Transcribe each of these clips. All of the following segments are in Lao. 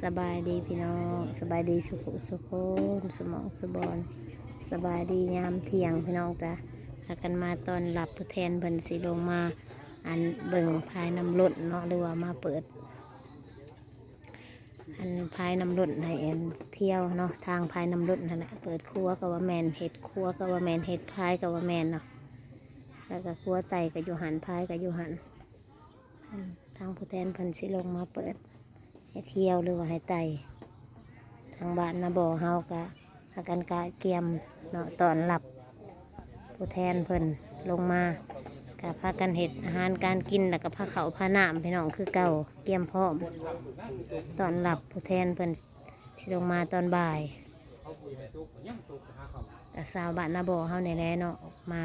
ສະບາຍດີພີ່ນ້ອງ ສະບາຍດີສູ່ຜູ້ສູ່ຄົນ ສູ່ໝ່ອງສູ່ບ່ອນ ສະບາຍດີຍາມທ່ຽງພີ່ນ້ອງຈ້າ. ພາກັນມາຕ້ອນຮັບຜູ້ແທນເພິ່ນຊິລົງມາ ອັນ ເບິ່ງພາຍນ້ຳລົ້ນເນາະ ຫຼືວ່າມາເປີດ ອັນ ພາຍນ້ຳລົ້ນໃຫ້ ອັນ ທ່ຽວເນາະ ທາງພາຍນ້ຳລົ້ນຫັ້ນແຫຼະ. ເປີດຄົວກໍວ່າແມ່ນ ເຮັດຄົວກໍວ່າແມ່ນ ເຮັດພາຍກໍວ່າແມ່ນເນາະ. ແລ້ວກໍຄົວໄຕ່ກໍຢູ່ຫັ້ນ ພາຍກໍຢູ່ຫັ້ນ. ທາງຜູ້ແທນເພິ່ນຊິລົງມາເປີດໃຫ້ທ່ຽວ ຫຼືວ່າໃຫ້ໄຕ່. ທາງບ້ານນາບໍ່ເຮົາກະພາກັນກະກຽມເນາະ ຕ້ອນຮັບຜູ້ແທນເພິ່ນລົງມາ ກະພາກັນເຮັດອາຫານການກິນ ແລ້ວກະພາເຂົ້າພານ້ຳພີ່ນ້ອງຄືເກົ່າ ກຽມພ້ອມຕ້ອນຮັບຜູ້ແທນເພິ່ນ ຊິລົງມາຕອນບ່າຍ. ກະຊາວບ້ານນາບໍ່ເຮົານີ້ແຫຼະເນາະ ອອກມາ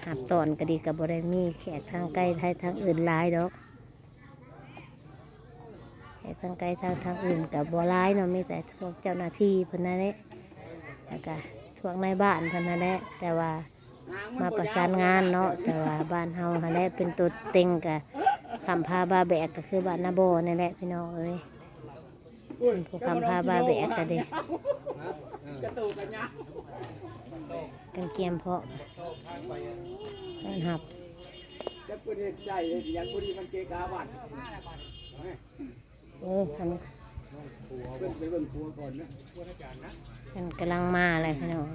ຮັບຕ້ອນກະດີ ກະບໍ່ໄດ້ມີແຂກທາງໄກທາງ ທາງອື່ນຫຼາຍດອກ. ແຂກທາງໄກທາງ ທາງອື່ນກະບໍ່ຫຼາຍເນາະ ມີແຕ່ພວກເຈົ້າໜ້າທີ່ເພິ່ນນັ້ນແຫຼະ ແລ້ວກະພວກນາຍບ້ານເພິ່ນນັ້ນແຫຼະ ແຕ່ວ່າ ມາປະສານງານເນາະ ແຕ່ວ່າບ້ານເຮົາຫັ້ນແຫຼະເປັນໂຕເຕັງ ກະຄ້ຳພາບ່າແບກ ກະຄືບ້ານນາບໍ່ນີ້ແຫຼະພີ່ນ້ອງເອີຍ. ເປັນຜູ້ຄ້ຳພາບ່າແບກກະດີ ກັນກຽມພ້ອມຕ້ອນຮັບ. ເອີ ເພິ່ນ ເພິ່ນກຳລັງມາແລ້ວພີ່ນ້ອງ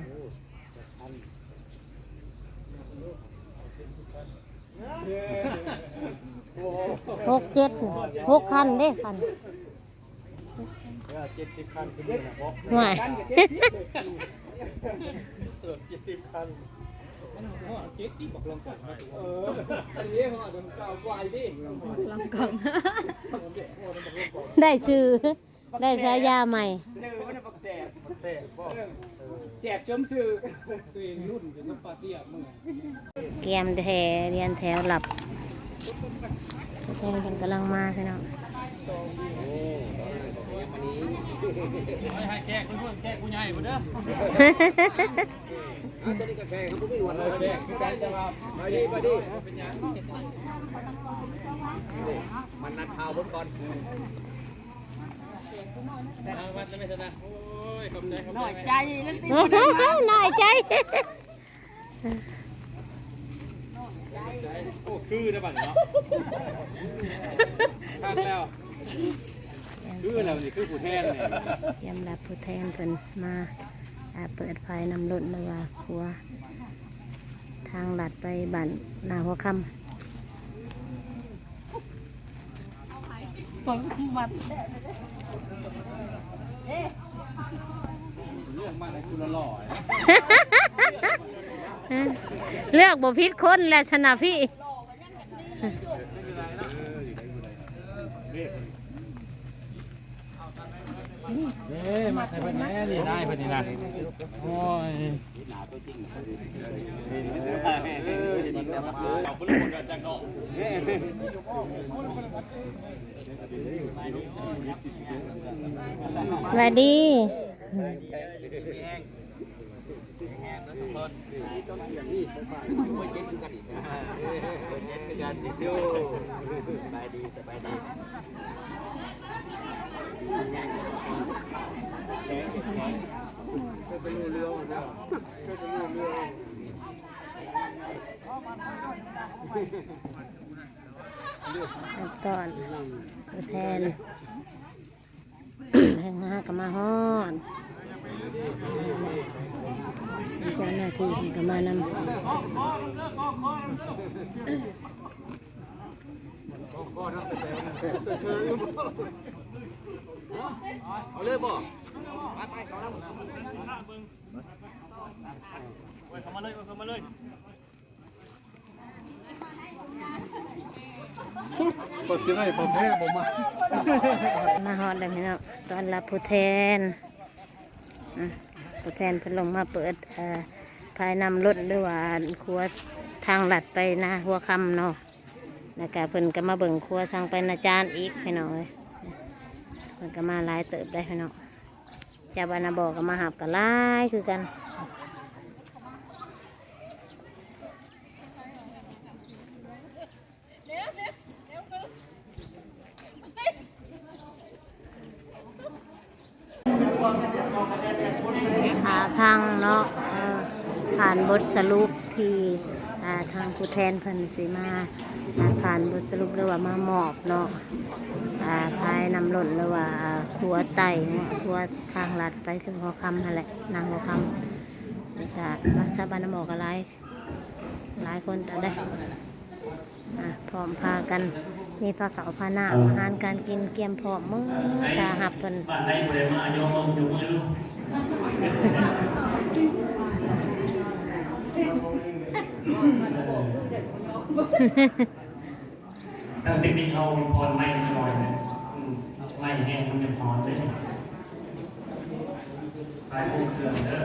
ຫົກເຈັດ ຫົກຄັນເດ້ ຄັນ ເອີ ເຈັດສິບຄັນຄືມື້ນະບໍ່ ຫວາຍ ເກືອບເຈັດສິບຄັນ ມັນຮອດເຈັດຕິ ບັກລອງກອງມາຕົວະ ເອີ ອັນນີ້ຮອດເກົ້າກວ່າອີກຕິ ບັກລອງກອງ ໄດ້ຊື່ ໄດ້ສາຍາໃໝ່ ຊື່ມັນບັກແສບ ບັກແສບບໍ່ ເອີ ແສບສົມຊື່ ຕົວເອງລຸ້ນຈົນນ້ຳຕາເຕຍເມືອ ກຽມແທ້ ລຽນແຖວຮັບ ແສງເພິ່ນກຳລັງມາພີ່ນ້ອງ ໃຫ້ແຂກເພິ່ນ ແຂກຜູ້ໃຫຍ່ພຸ້ນເດີ ເອົາ ຕົວນີ້ກໍແຂກ ເຮົາບໍ່ມີໜວດເລີຍ ແຂກຄືກັນ ແຕ່ວ່າ ໄປດີ ໄປດີ ເປັນຫຍັງ ມັນນັດຂ່າວເບິ່ງກ່ອນ ເອົາ ວັດແລ້ວແມ່ຊະນະ ໂອ້ຍ ຂອບໃຈ ຂອບໃຈ ນ້ອຍໃຈ ນ້ອຍໃຈ ໂອ້ ຄືແລ້ວບັດນີ້ເນາະ ຄັກແລ້ວ ຄືແລ້ວນີ້ ຄືຜູ້ແທນນີ້ ກຽມຮັບຜູ້ແທນເພິ່ນມາ ອ່າ ເປີດພາຍນ້ຳລົ້ນ ຫຼືວ່າຂົວທາງລັດໄປບ້ານນາຫົວຄຳ. ເລືອກບໍ່ຜິດຄົນແຫຼະຊັ້ນນະພີ່. ເດ້ ມາໃສ່ເພິ່ນແດ່ ນີ້ນາຍເພິ່ນນີ້ນະ ໂອ້ຍ ຫວັດດີ. ຕອນ ຕົວແທນ ເພິ່ນຫາກໍມາຮອດ ເຈົ້າໜ້າທີ່ເພິ່ນກໍມານຳ ເອົາເລີຍບໍ່? ເຂົ້າມາເລີຍ ເຂົ້າມາເລີຍ. ກໍຊິໄດ້ບໍ່ແພ້ບໍ່ມາ ມາຮອດແລ້ວພີ່ນ້ອງ ຕ້ອນຮັບຜູ້ແທນ ອາ ຜູ້ແທນເພິ່ນລົງມາເປີດ ເອີ ພາຍນ້ຳລົ້ນ ຫຼືວ່າຂົວທາງລັດໄປນາຫົວຄຳເນາະ ແລ້ວກະເພິ່ນກະມາເບິ່ງຂົວທາງໄປນາຈານອີກພີ່ນ້ອງເອີຍ ເພິ່ນກະມາຫຼາຍເຕີບໄດ໋ພີ່ນ້ອງ ຊາວບ້ານນາບໍ່ກະມາຮັບກະຫຼາຍຄືກັນ. ຖ້າຟັງເນາະ ເອີ ຜ່ານບົດສະຫຼຸບທີ່ ອ່າ ທາງຜູ້ແທນເພິ່ນຊິມາ ອ່າ ຜ່ານບົດສະຫຼຸບ ຫຼືວ່າມາມອບເນາະ ອ່າ ພາຍນ້ຳລົ້ນ ຫຼືວ່າ ອ່າ ຂົວໃຕ້ເນາະ ຂົວທາງລັດໄປເຖິງຫົວຄ່ຳຫັ້ນແຫຼະ ນາງຫົວຄ່ຳ ແລ້ວກະ ບັກຊາວບ້ານນຳໝໍກະຫຼາຍ ຫຼາຍຄົນຕາໄດ໋ ອ່າ ພ້ອມພາກັນ ມີພາເຂົ້າພານ້ຳ ອາຫານການກິນກຽມພ້ອມໝົດ ຖ້າຮັບເພິ່ນ ບ້ານໃດບໍ່ໄດ້ມາ ຍົກມື ຍົກມືດູ. ທາງເຕັກນິກເຮົາຜ່ອນໄມ້ໜ້ອຍນະ ອືມ ໄມ້ແຫ້ງມັນຈະຮ້ອນເດ້ ໄປວົງເຄື່ອງເດີ.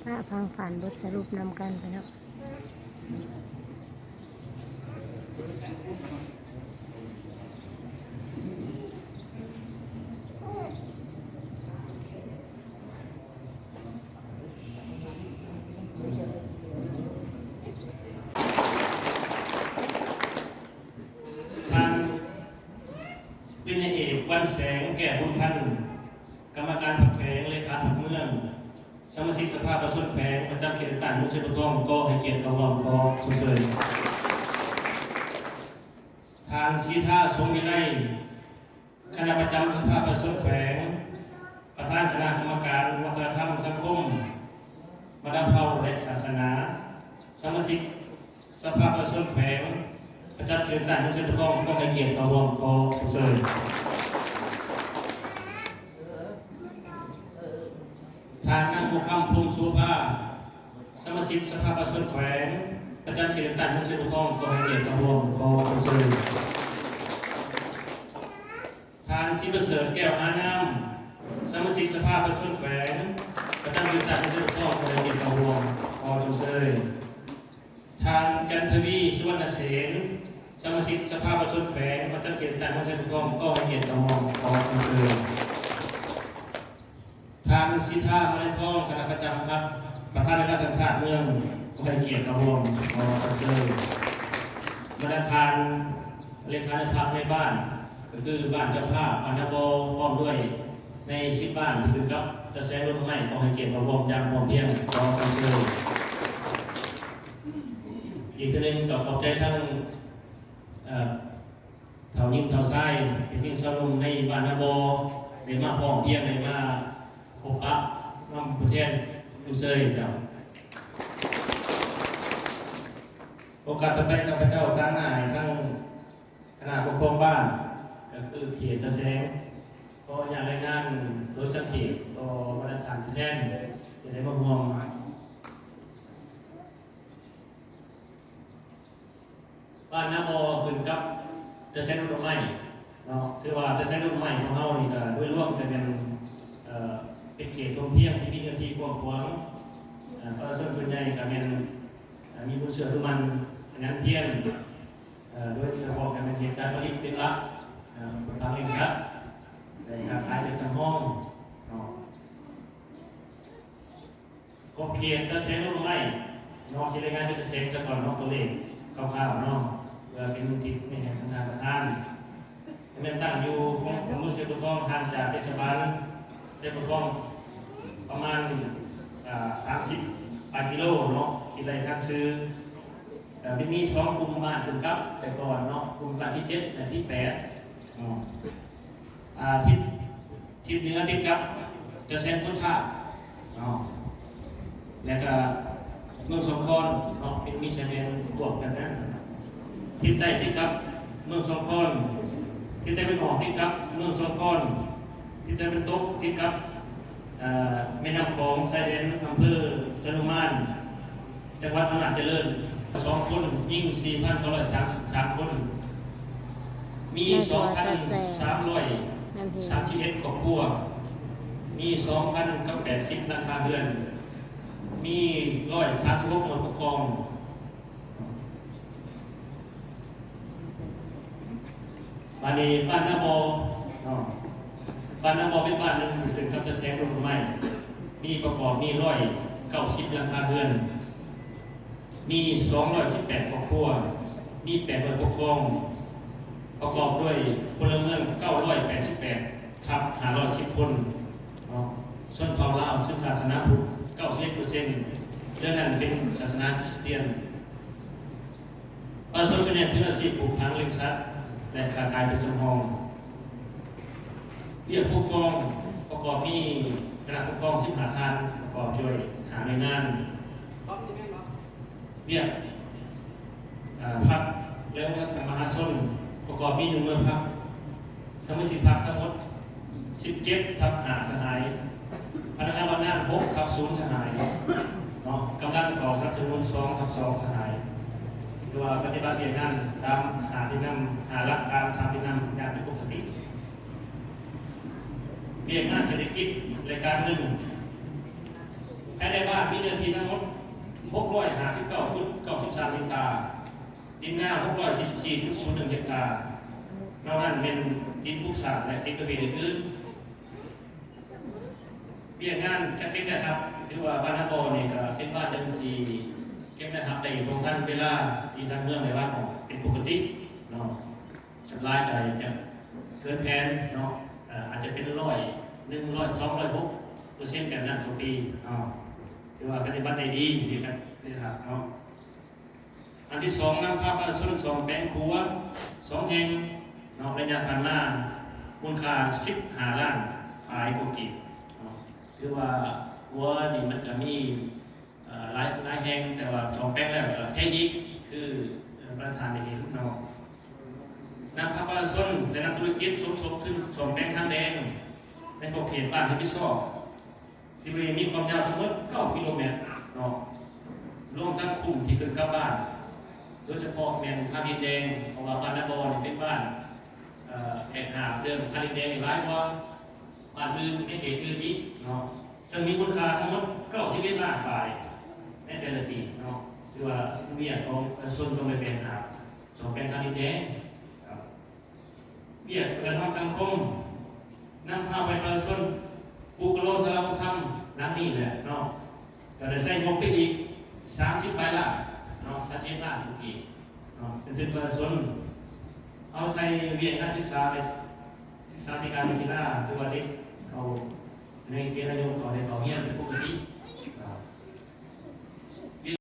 ຖ້າຟັງຜ່ານບົດສະຫຼຸບນຳກັນໄປເນາະ. ທ່ານວິນຍາເອກ ວັນແສງ ແກ້ວບຸນພັນ ກຳມະການພັກແຂວງ, ເລຂາພັກເມືອງ, ສະມາຊິກສະພາປະຊາຊົນແຂວງ ປະຈຳເຂດເລືອກຕັ້ງເມືອງໄຊບູທອງ ກໍໃຫ້ກຽດເຂົ້າຮ່ວມ ຂໍຊົມເຊີຍ. ທ່ານສີທາ ສົງວິໄລ ຄະນະປະຈຳສະພາປະຊາຊົນແຂວງ, ປະທານຄະນະກຳມະການວັດທະນະທຳ, ສັງຄົມ, ບັນດາເຜົ່າ ແລະ ສາສະໜາ, ສະມາຊິກສະພາປະຊາຊົນແຂວງ ປະຈຳເຂດເລືອກຕັ້ງເມືອງໄຊບູທອງ ກໍໃຫ້ກຽດເຂົ້າຮ່ວມ ຂໍຊົມເຊີຍ. ທ່ານນາງບົວຄຳ ພົມໂສພາ ສະມາຊິກສະພາປະຊາຊົນແຂວງ ປະຈຳເຂດເລືອກຕັ້ງເມືອງໄຊບູທອງ ກໍໃຫ້ກຽດເຂົ້າຮ່ວມ ຂໍຊົມເຊີຍ. ທ່ານ ສີປະເສີດ ແກ້ວຫາງາມ ສະມາຊິກສະພາປະຊາຊົນແຂວງ ປະຈຳເຂດເລືອກຕັ້ງເມືອງໄຊບູທອງ ກໍໃຫ້ກຽດເຂົ້າຮ່ວມ ຂໍຊົມເຊີຍ. ທ່ານ ຈັນທະວີ ສຸວັນນະເສນ ສະມາຊິກສະພາປະຊາຊົນແຂວງ ປະຈຳເຂດເລືອກຕັ້ງເມືອງໄຊບູທອງ ກໍໃຫ້ກຽດເຂົ້າຮ່ວມ ຂໍຊົມເຊີຍ. ທ່ານ ສິດທາ ມາໄລທອງ ຄະນະປະຈຳພັກ ປະທານຄະນະສັງຊາດເມືອງ ກໍໃຫ້ກຽດເຂົ້າຮ່ວມ ຂໍຊົມເຊີຍ. ບັນດາທ່ານເລຂານຸພັກໃນບ້ານ ກໍຄືບ້ານເຈົ້າພາບ ບ້ານນາບໍ່ ພ້ອມດ້ວຍໃນສິບບ້ານທີ່ຂຶ້ນກັບຕາແສງລົມໄມ້ ກໍໃຫ້ກຽດເຂົ້າຮ່ວມຢ່າງພ້ອມພຽງ ຂໍຊົມເຊີຍ. ອີກເທື່ອໜຶ່ງກໍຂອບໃຈທັງ ເອີ ເຖົ້າຍິງເຖົ້າຊາຍ ເປັນຍິງຊາວໜຸ່ມໃນບ້ານນາບໍ່ ໄດ້ມາພ້ອມພຽງ ໄດ້ມາພົບປະນຳຜູ້ແທນຜູ້ເຊີຍເຈົ້າ. ໂອກາດຕໍ່ໄປ ຂ້າພະເຈົ້າຕາງໜ້າໃຫ້ທາງຄະນະປົກຄອງບ້ານ ກໍຄືເຂດຕາແສງ ຂໍອະນຸຍາດລາຍງານໂດຍສັງເຂບຕໍ່ບັນດາທ່ານຜູ້ແທນທີ່ໄດ້ມາຮ່ວມ ບ້ານນາບໍ່ຂຶ້ນກັບຕາແສງລົມໄມ້ເນາະ ຖືວ່າຕາແສງລົມໄມ້ຂອງເຮົານີ້ກໍໂດຍລວມກໍແມ່ນ ເອີ ເປັນເຂດທົ່ງພຽງທີ່ມີເນື້ອທີ່ກວ້າງຂວາງ ເອີ ປະຊາຊົນສ່ວນໃຫຍ່ກໍແມ່ນ ເອີ ມີບຸນເຊື່ອຖືໝັ້ນຂະຫຍັນພຽນ ເອີ ໂດຍສະເພາະກໍແມ່ນເຮັດການຜະລິດເປັນຫຼັກ ເອີ ເປັນຜັກລ້ຽງສັດ ແລະ ຄ້າຂາຍເປັນສຳຮອງເນາະ. ຂອບເຂດຕາແສງລົມໄມ້ເນາະ ຊິລາຍງານເປັນຕາແສງສາກົນເນາະ ຕົວເລກຄ່າວໆເນາະ ເພື່ອເປັນທິດແນະນຳໃຫ້ທ່ານປະທານ. ແມ່ນຕັ້ງຢູ່ຂອງເມືອງໄຊບູທອງ ຫ່າງຈາກເທດສະບານໄຊບູທອງປະມານ ອ່າ ສາມສິບປາຍກິໂລເນາະ ຄິດໄລ່ທາງຊື່. ເອີ ມັນມີສອງກຸ່ມບ້ານຂຶ້ນກັບແຕ່ກ່ອນເນາະ ກຸ່ມບ້ານທີເຈັດ ແລະ ທີແປດເນາະ. ອ່າ ທິດ ທິດເໜືອຕິດກັບຕາແສງພຸດທະເນາະ ແລ້ວກະເມືອງສອງຄອນເນາະ ເປັນມີຊາຍແດນຄວບກັນນະ. ທິດໃຕ້ຕິດກັບເມືອງສອງຄອນ, ທິດຕາເວັນອອກຕິດກັບເມືອງສອງຄອນ, ທິດຕາເວັນຕົກຕິດກັບ ເອີ ແມ່ນ້ຳຂອງ ຊາຍແດນອຳເພີໄຊໂນມານ ຈັງຫວັດອຳນາດຈະເລີນ. ສອງຄົນ, ຍິງສີ່ພັນເກົ້າຮ້ອຍສາມສິບສາມຄົນ, ມີສອງພັນສາມຮ້ອຍສາມສິບເອັດຄອບຄົວ, ມີສອງພັນກັບແປດສິບຫຼັງຄາເຮືອນ, ມີຮ້ອຍສາມສິບຫົກໜ່ວຍປົກຄອງ. ບາດນີ້ບ້ານນາບໍ່ເນາະ, ບ້ານນາບໍ່ເປັນບ້ານໜຶ່ງທີ່ຂຶ້ນກັບຕາແສງລົມຕົ້ນໄມ້, ມີປະກອບມີຮ້ອຍເກົ້າສິບຫຼັງຄາເຮືອນ, ມີສອງຮ້ອຍສິບແປດຄອບຄົວ, ມີແປດໜ່ວຍປົກຄອງ, ປະກອບດ້ວຍພົນລະເມືອງເກົ້າຮ້ອຍແປດສິບແປດທັບຫ້າຮ້ອຍສິບຄົນເນາະ, ຊົນເຜົ່າລາວເຊື້ອສາຍສາສະໜາພຸດເກົ້າສິບເອັດເປີເຊັນ, ເຫຼືອນັ້ນເປັນສາສະໜາຄຣິສຕຽນ. ປະຊາຊົນສ່ວນໃຫຍ່ຖືອາຊີບປູກຝັງ, ລ້ຽງສັດ ແລະ ຄ້າຂາຍເປັນສຳຮອງ. ວຽກປົກຄອງປະກອບມີຄະນະປົກຄອງສິບຫ້າທ່ານ, ປະກອບດ້ວຍຫ້າໜ່ວຍງານ. ວຽກ ເອີ ພັກ ແລະ ອົງການມະຫາຊົນ ປະກອບມີໜ່ວຍພັກ, ສະມາຊິກພັກທັງໝົດສິບເຈັດທັບຫ້າສະຫາຍ, ພະນັກງານບັນນາຫົກທັບສູນສະຫາຍເນາະ, ກຳລັງເຂົ້າສະໜັບສະໜູນສອງທັບສອງສະຫາຍ. ຫຼືວ່າປະຕິບັດວຽກງານຕາມຫ້າທິດນຳ, ຫ້າຫຼັກການ, ສາມທິດນຳຢ່າງເປັນປົກກະຕິ. ວຽກງານເສດຖະກິດ ແລະ ການເງິນ, ພາຍໃນບ້ານມີເນື້ອທີ່ທັງໝົດຫົກຮ້ອຍຫ້າສິບເກົ້າ ເກົ້າສິບສາມເຮັກຕາ, ດິນນາຫົກຮ້ອຍສີ່ສິບສີ່ຈຸດສູນໜຶ່ງເຮັກຕາ, ນອກນັ້ນແມ່ນດິນປຸກສ້າງ ແລະ ດິນປະເພດອື່ນໆ. ວຽກງານຈັດເກັບລາຍຮັບ, ຖືວ່າບ້ານນາບໍ່ນີ້ກໍເປັນບ້ານໜຶ່ງທີ່ເກັບລາຍຮັບໄດ້ຕົງທັນເວລາທີ່ທາງເມືອງໄດ້ວາງອອກເປັນປົກກະຕິເນາະ, ສ່ວນຫຼາຍກໍຈະເກີນແຜນເນາະ, ອາດຈະເປັນຮ້ອຍໜຶ່ງ ຮ້ອຍສອງ ຮ້ອຍຫົກເປີເຊັນແບບນັ້ນຕໍ່ປີເນາະ, ຖືວ່າປະຕິບັດໄດ້ດີ ວຽກງານຈັດເກັບລາຍຮັບເນາະ. ອັນທີສອງ, ນຳພາປະຊາຊົນສ້ອມແປງຂົວສອງແຫ່ງເນາະ ໄລຍະຜ່ານມາ ມູນຄ່າສິບຫ້າລ້ານປາຍກວ່າກີບເນາະ, ຖືວ່າຂົວນີ້ມັນກະມີ ເອີ ຫຼາຍ ຫຼາຍແຫ່ງ, ແຕ່ວ່າສ້ອມແປງແລ້ວກະແພງອີກ ຄື ເອີ ປະທານໄດ້ເຫັນເນາະ. ນຳພາປະຊາຊົນ ແລະ ນັກທຸລະກິດສົມທົບທຶນສ້ອມແປງທາງແດງໃນຂອບເຂດບ້ານຮັບຜິດຊອບ ທີ່ບໍລິເວນມີຄວາມຍາວທັງໝົດເກົ້າກິໂລແມັດເນາະ, ລວມທັງຄຸ້ມທີ່ຂຶ້ນກັບບ້ານ, ໂດຍສະເພາະແມ່ນທາງດິນແດງ, ເພາະວ່າບ້ານນາບໍ່ນີ້ເປັນບ້ານ ເອີ ແອກຫາກເລື່ອງທາງດິນແດງຫຼາຍກວ່າບ້ານອື່ນໃນເຂດອື່ນອີກເນາະ, ເຊິ່ງມີມູນຄ່າທັງໝົດເກົ້າສິບເອັດລ້ານປາຍໃນແຕ່ລະປີເນາະ, ຖືວ່າວຽກຂອງປະຊາຊົນຕ້ອງໄດ້ແບກຫາບສ້ອມແປງທາງດິນແດງ. ວຽກປະກັນຄວາມສັງຄົມ ນຳພາໄປປະຊາຊົນ ປູກໂລສາລາວົງຄຳຫຼັງນີ້ແຫຼະເນາະ, ກໍໄດ້ໃຊ້ງົບໄປອີກສາມສິບປາຍລ້ານເນາະ, ສາມສິບເອັດລ້ານກີບເນາະ, ເປັນທຶນປະຊາຊົນ. ເອົາໃສ່ວຽກງານສຶກສາ ແລະ ສຶກສາທິການ ແລະ ກິລາ ຄືວ່າເດັກເຂົ້າໃນເກນອາຍຸເຂົ້າໃນເຂົ້າ